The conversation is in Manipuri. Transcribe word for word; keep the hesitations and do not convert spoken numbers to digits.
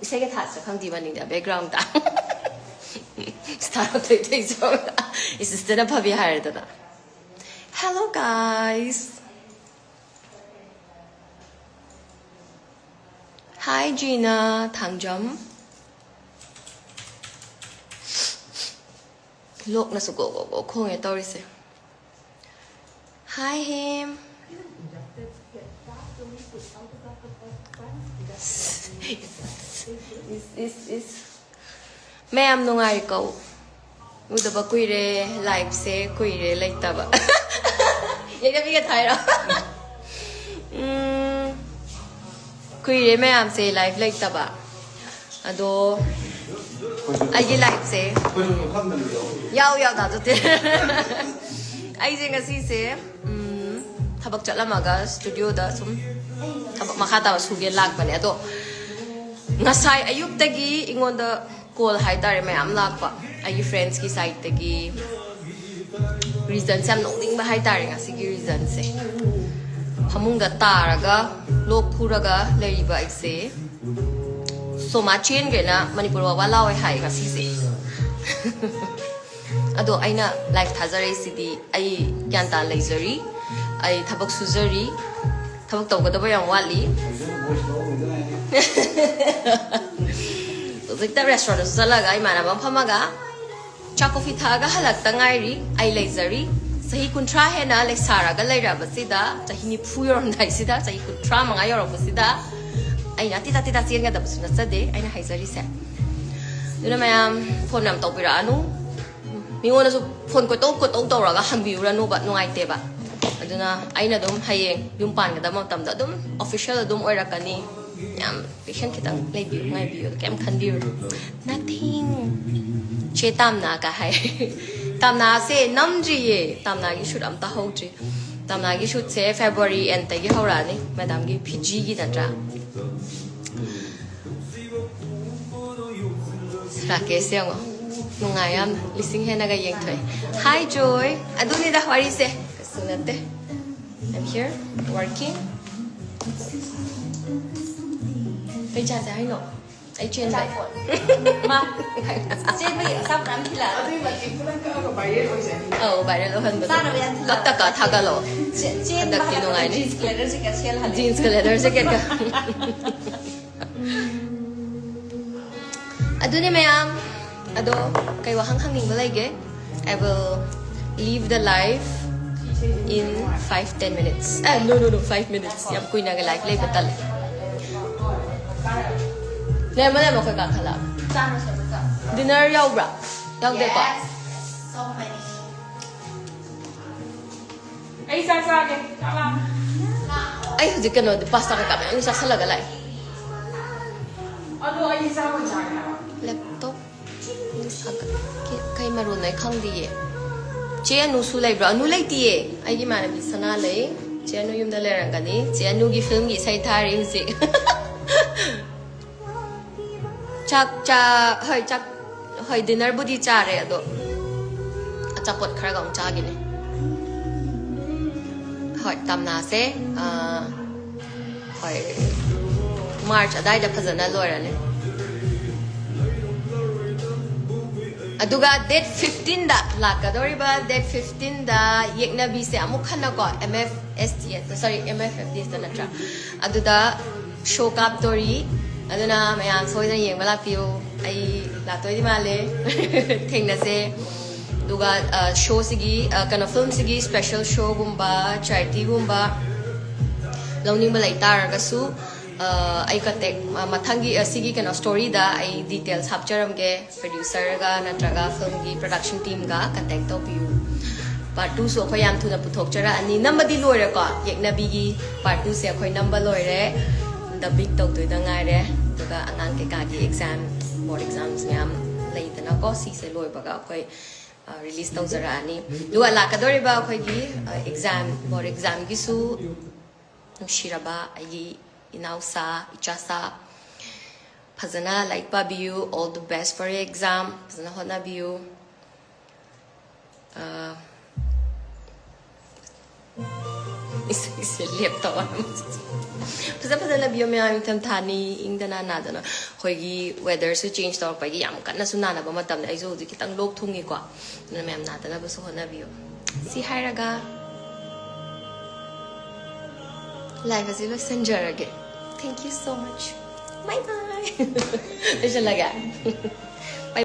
ꯏꯁꯩꯒ ꯊꯥꯁꯤꯔ ꯈꯪꯗꯦ ꯃꯅꯤꯡꯗ background ꯗ꯫ ꯁ꯭ꯇꯥꯏꯜ ꯊꯩ ꯊꯩ ꯆꯣꯡꯉꯒ꯫ ꯏꯁ, ꯁꯤꯗꯅ ꯐꯕꯤ ꯍꯥꯏꯔꯦꯗꯅ꯫ Hello guys. Hi Jina Thangjam. ꯂꯣꯛꯅꯁꯨ ꯒꯣ ꯒꯣ ꯒꯣ ꯈꯣꯡꯉꯦ ꯇꯧꯔꯤꯁꯦ꯫ Hi ꯍꯦꯝ꯫ ꯏꯁ, ꯏꯁ, ꯏꯁ꯫ ꯃꯌꯥꯝ ꯅꯨꯡꯉꯥꯏꯔꯤꯀꯣ? ꯎꯗꯕ ꯀꯨꯏꯔꯦ, live ꯁꯦ ꯀꯨꯏꯔꯦ ꯂꯩꯇꯕ꯫ ꯌꯩꯅꯕꯤꯒ ꯊꯥꯏꯔꯣ? ꯎꯝ, ꯀꯨꯏꯔꯦ ꯃꯌꯥꯝꯁꯦ live ꯂꯩꯇꯕ꯫ ꯑꯗꯣ ꯑꯩꯒꯤ live ꯁꯦ ꯌꯥꯎ ꯌꯥꯎ ꯇꯥꯗꯣꯇꯦ꯫ ꯑꯩꯁꯦ ꯉꯁꯤꯁꯦ, ꯎꯝ, ꯊꯕꯛ ꯆꯠꯂꯝꯃꯒ studio ꯗ ꯁꯨꯝ ꯊꯕꯛ ꯃꯈꯥ ꯇꯥꯕ ꯁꯨꯒꯦ ꯂꯥꯛꯄꯅꯦ꯫ ꯑꯗꯣ ꯉꯁꯥꯏ ꯑꯌꯨꯛꯇꯒꯤ ꯑꯩꯉꯣꯟꯗ call ꯍꯥꯏꯇꯥꯔꯦ ꯃꯌꯥꯝ ꯂꯥꯛꯄ, ꯑꯩꯒꯤ friends ꯀꯤ side ꯇꯒꯤ꯫ Reason ꯁꯦ ꯌꯥꯝ ꯅꯣꯛꯅꯤꯡꯕ ꯍꯥꯏꯇꯥꯔꯦ ꯉꯁꯤꯒꯤ reason ꯁꯦ꯫ ꯐꯃꯨꯡꯗ ꯇꯥꯔꯒ ꯂꯣꯛ ꯈꯨꯔꯒ ꯂꯩꯔꯤꯕ ꯑꯩꯁꯦ ꯁꯣꯃꯥ ꯆꯦꯟꯈ꯭ꯔꯦꯅ ꯃꯅꯤꯄꯨꯔ ꯋꯥ ꯋꯥ ꯂꯥꯎꯋꯦ ꯍꯥꯏ ꯉꯁꯤꯁꯦ꯫ ꯑꯗꯣ ꯑꯩꯅ live ꯊꯥꯖꯔꯛꯏꯁꯤꯗꯤ ꯑꯩ ꯒ꯭ꯌꯥꯟ ꯇꯥꯅ ꯂꯩꯖꯔꯤ, ꯑꯩ ꯊꯕꯛ ꯁꯨꯖꯔꯤ, ꯊꯕꯛ ꯇꯧꯒꯗꯕ ꯌꯥꯝ ꯋꯥꯠꯂꯤ꯫ ꯍꯧꯖꯤꯛꯇ restaurant ꯇꯁꯨ ꯆꯠꯂꯒ ꯏꯃꯥꯟꯅꯕ ꯑꯃ ꯐꯝꯃꯒ ꯆꯥ coffee ꯊꯛꯑꯒ ꯍꯜꯂꯛꯇ ꯉꯥꯏꯔꯤ꯫ ꯑꯩ ꯂꯩꯖꯔꯤ꯫ ꯆꯍꯤ ꯀꯨꯟꯊ꯭ꯔꯥ ꯍꯦꯟꯅ ꯂꯩꯁꯥꯔꯒ ꯂꯩꯔꯕꯁꯤꯗ, ꯆꯍꯤ ꯅꯤꯐꯨ ꯌꯧꯔꯝꯗꯥꯏꯁꯤꯗ, ꯆꯍꯤ ꯀꯨꯟꯊ꯭ꯔꯥ ꯃꯉꯥ ꯌꯧꯔꯛꯄꯁꯤꯗ ꯑꯩꯅ ꯇꯤꯇꯥ ꯇꯤꯇꯥ ꯆꯦꯟꯒꯗꯕꯁꯨ ꯅꯠꯆꯗꯦ ꯑꯩꯅ ꯍꯥꯏꯖꯔꯤꯁꯦ꯫ ꯑꯗꯨꯅ ꯃꯌꯥꯝ phone ꯌꯥꯝ ꯇꯧꯕꯤꯔꯛꯑꯅꯨ꯫ ꯃꯤꯉꯣꯟꯗꯁꯨ phone ꯀꯣꯏꯇꯧ ꯀꯣꯏꯇꯧ ꯇꯧꯔꯒ ꯍꯪꯕꯤꯔꯨꯔꯅꯨꯕ, ꯅꯨꯡꯉꯥꯏꯇꯦꯕ꯫ ꯑꯗꯨꯅ ꯑꯩꯅ ꯑꯗꯨꯝ ꯍꯌꯦꯡ ꯌꯨꯝ ꯄꯥꯟꯒꯗꯕ ꯃꯇꯝꯗ ꯑꯗꯨꯝ official ꯑꯗꯨꯝ ꯑꯣꯏꯔꯛꯀꯅꯤ꯫ ꯌꯥꯝ patient ꯈꯤꯇꯪ ꯂꯩꯕꯤꯌꯨ, ꯉꯥꯏꯕꯤꯌꯨ, ꯀꯩꯝ ꯈꯟꯕꯤꯔꯨꯅꯨ꯫ Nothing. ꯆꯦ ꯇꯥꯝꯅꯥꯒ ꯍꯥꯏ꯫ ꯇꯥꯝꯅꯥꯁꯦ ꯅꯝꯗ꯭ꯔꯤꯌꯦ, ꯇꯥꯝꯅꯥꯒꯤ shoot ꯑꯝꯇ ꯍꯧꯗ꯭ꯔꯤ꯫ ꯇꯥꯝꯅꯥꯒꯤ shoot ꯁꯦ February end ꯇꯒꯤ ꯍꯧꯔꯛꯑꯅꯤ, madam ꯒꯤ Fiji ꯒꯤ ꯅꯠꯇ꯭ꯔꯥ? ꯔꯥꯀꯦꯁ ꯌꯦꯡꯉꯣ, ꯅꯨꯡꯉꯥꯏ ꯌꯥꯝꯅ, ꯂꯤꯁꯤꯡ ꯍꯦꯟꯅꯒ ꯌꯦꯡꯊꯣꯛꯑꯦ꯫ Hi ꯖꯣꯏ, ꯑꯗꯨꯅꯤꯗ ꯋꯥꯔꯤꯁꯦ, ꯀꯩꯁꯨ ꯅꯠꯇꯦ꯫ I'm here working. ꯀꯩ ꯆꯥꯁꯦ ꯍꯥꯏꯅꯣ? ꯑꯩ ꯆꯦꯟꯕ꯫ ꯃꯥ ꯆꯦꯟꯕꯒꯤ ꯑꯆꯥꯄꯣꯠ ꯌꯥꯝ ꯊꯤꯜꯂꯛꯑꯦ꯫ ꯑꯗꯨꯒꯤ ꯃꯇꯤꯛ ꯄꯨꯂꯞ ꯀꯛꯑꯒ viral ꯑꯣꯏꯖꯅꯤ꯫ ꯑꯧ, viral ꯑꯣꯏꯍꯟꯕꯗꯣ꯫ ꯆꯥꯅꯕ ꯌꯥꯝ ꯊꯤꯜꯂꯛꯑꯦ꯫ ꯀꯛꯇ ꯀꯛ ꯊꯥꯒꯠꯂꯣ꯫ ꯆꯦ- ꯆꯦꯟꯕ ꯍꯟꯗꯛꯇꯤ ꯍꯥꯏꯕꯗꯣ ꯅꯨꯡꯉꯥꯏꯅꯤ꯫ Jeans leather jacket ꯁꯦꯠꯍꯜꯂꯦ꯫ Jeans ꯀ leather jacket ꯀ꯫ ꯑꯗꯨꯅꯦ ꯃꯌꯥꯝ꯫ ꯑꯗꯣ ꯀꯩ ꯋꯥꯍꯪ ꯍꯪꯅꯤꯡꯕ ꯂꯩꯒꯦ? I will leave the live in five ten minutes. A, no, no, no, five minutes. ꯌꯥꯝ ꯀꯨꯏꯅꯒ live ꯂꯩꯕ ꯇꯜꯂꯦ꯫ ꯂꯩꯔꯝꯃꯣ, ꯂꯩꯔꯝꯃꯣ, ꯑꯩꯈꯣꯏ ꯀꯥꯈꯠꯂꯛꯑꯒꯦ꯫ ꯆꯥꯅꯕ ꯁꯦꯝꯕ ꯆꯥ꯫ Dinner ꯌꯥꯎꯕ꯭ꯔꯥ? ꯌꯥꯎꯗꯦꯀꯣ? Yes. So many. ꯑꯩ ꯆꯥꯛ ꯆꯥꯒꯦ꯫ ꯆꯥꯛ ꯂꯥꯝꯃꯦ꯫ ꯑꯩ ꯍꯧꯖꯤꯛ ꯀꯩꯅꯣꯗꯤ pasta ꯀꯩꯀꯥ ꯃꯌꯥꯝ ꯆꯥꯁꯜꯂꯒ ꯂꯥꯛꯑꯦ꯫ ꯑꯗꯣ ꯑꯩꯗꯤ ꯆꯥꯛ ꯑꯣꯏꯅ ꯆꯥꯒꯦ ꯍꯥꯏꯕ꯫ Laptop ꯀꯩ ꯃꯔꯣꯟꯅꯣ ꯑꯩ ꯈꯪꯗꯤꯌꯦ꯫ ꯆꯦ ꯑꯅꯨꯁꯨ ꯂꯩꯕ꯭ꯔꯣ? ꯑꯅꯨ ꯂꯩꯇꯤꯌꯦ꯫ ꯑꯩꯒꯤ ꯏꯃꯥꯟꯅꯕꯤ ꯁꯅꯥ ꯂꯩ꯫ ꯆꯦ ꯑꯅꯨ ꯌꯨꯝꯗ ꯂꯩꯔꯝꯒꯅꯤ꯫ ꯆꯦ ꯑꯅꯨꯒꯤ filmꯒꯤ ꯏꯁꯩ ꯊꯥꯔꯤ ꯍꯧꯖꯤꯛ꯫ ꯆꯥꯛ ꯆꯥ ꯍꯣꯏ, ꯆꯥꯛ ꯍꯣꯏ, dinnerꯕꯨꯗꯤ ꯆꯥꯔꯦ, ꯑꯗꯣ ꯑꯆꯥꯄꯣꯠ ꯈꯔꯒ ꯑꯃꯨꯛ ꯆꯥꯈꯤꯅꯤ꯫ ꯍꯣꯏ, ꯇꯝꯅꯥꯁꯦ, ꯑꯥ, ꯍꯣꯏ, March ꯑꯗꯥꯏꯗ ꯐꯖꯅ ꯂꯣꯏꯔꯅꯤ꯫ ꯑꯗꯨꯒ date fifteenꯗ, ꯂꯥꯛꯀꯗꯧꯔꯤꯕ date fifteenꯗ ꯌꯦꯛꯅꯕꯤꯁꯦ ꯑꯃꯨꯛ ꯍꯟꯅꯀꯣ, M F S T S, sorry, M F F T S ꯅꯠꯇ꯭ꯔꯥ, ꯑꯗꯨꯗ show ꯀꯥꯞꯇꯣꯔꯤ꯫ ꯑꯗꯨꯅ ꯃꯌꯥꯝ ꯁꯣꯏꯗꯅ ꯌꯦꯡꯕ ꯂꯥꯛꯄꯤꯌꯨ꯫ ꯑꯩ ꯂꯥꯛꯇꯣꯏꯗꯤ ꯃꯥꯜꯂꯦ꯫ ꯊꯦꯡꯅꯁꯦ꯫ ꯑꯗꯨꯒ, ꯑ, showꯁꯤꯒꯤ, ꯑ, ꯀꯩꯅꯣ, filmꯁꯤꯒꯤ special showꯒꯨꯝꯕ, charityꯒꯨꯝꯕ ꯂꯧꯅꯤꯡꯕ ꯂꯩ ꯇꯥꯔꯒꯁꯨ, ꯑ, ꯑꯩ contact, ꯑ, ꯃꯊꯪꯒꯤ, ꯑ, ꯁꯤꯒꯤ ꯀꯩꯅꯣ, storyꯗ ꯑꯩ details ꯍꯥꯞꯆꯔꯝꯒꯦ꯫ Producerꯒ ꯅꯠꯇ꯭ꯔꯒ filmꯒꯤ production teamꯒ contact ꯇꯧꯕꯤꯌꯨ꯫ Part twoꯁꯨ ꯑꯩꯈꯣꯏ ꯌꯥꯝ ꯊꯨꯅ ꯄꯨꯊꯣꯛꯆꯔꯛꯑꯅꯤ꯫ ꯅꯝꯕꯗꯤ ꯂꯣꯏꯔꯦꯀꯣ, ꯌꯦꯛꯅꯕꯤꯒꯤ part twoꯁꯦ ꯑꯩꯈꯣꯏ ꯅꯝꯕ ꯂꯣꯏꯔꯦ꯫ Dubbing ꯇꯧꯗꯣꯏꯗ ꯉꯥꯏꯔꯦ꯫ ꯑꯗꯨꯒ ꯑꯉꯥꯡ ꯀꯩꯀꯥꯒꯤ exam, board exams ꯃꯌꯥꯝ ꯂꯩꯗꯅꯀꯣ, ꯁꯤꯁꯦ ꯂꯣꯏꯕꯒ ꯑꯩꯈꯣꯏ, ꯑ, release ꯇꯧꯖꯔꯛꯑꯅꯤ꯫ ꯑꯗꯨꯒ ꯂꯥꯛꯀꯗꯧꯔꯤꯕ ꯑꯩꯈꯣꯏꯒꯤ, ꯑ, exam, board examꯒꯤꯁꯨ ꯅꯨꯡꯁꯤꯔꯕ ꯑꯩꯒꯤ ꯏꯅꯥꯎꯁꯥ, ꯏꯆꯥꯁꯥ, ꯐꯖꯅ ꯂꯥꯏꯔꯤꯛ ꯄꯥꯕꯤꯌꯨ꯫ All the best for your exam. ꯐꯖꯅ ꯍꯣꯠꯅꯕꯤꯌꯨ꯫ ꯑ, ꯏꯁꯩꯁꯦ ꯂꯦꯞꯇꯕ꯫ ꯐꯖ ꯐꯖꯅ ꯂꯩꯕꯤꯌꯣ ꯃꯌꯥꯝ, ꯏꯪꯊꯝꯊꯥꯅꯤ, ꯏꯪꯗꯅ ꯅꯥꯗꯅ꯫ ꯑꯩꯈꯣꯏꯒꯤ weatherꯁꯨ change ꯇꯧꯔꯛꯄꯒꯤ ꯌꯥꯝ ꯀꯟꯅꯁꯨ ꯅꯥꯅꯕ ꯃꯇꯝꯗ, ꯑꯩꯁꯨ ꯍꯧꯖꯤꯛ ꯈꯤꯇꯪ ꯂꯣꯛ ꯊꯨꯡꯉꯤꯀꯣ꯫ ꯑꯗꯨꯅ ꯃꯌꯥꯝ ꯅꯥꯗꯅꯕꯁꯨ ꯍꯣꯠꯅꯕꯤꯌꯨ꯫ ꯁꯤ ꯍꯥꯏꯔꯒ live ꯑꯁꯤ ꯂꯣꯏꯁꯤꯟꯖꯔꯒꯦ꯫ Thank you so much. Bye bye. ꯂꯣꯏꯁꯤꯜꯂꯒꯦ꯫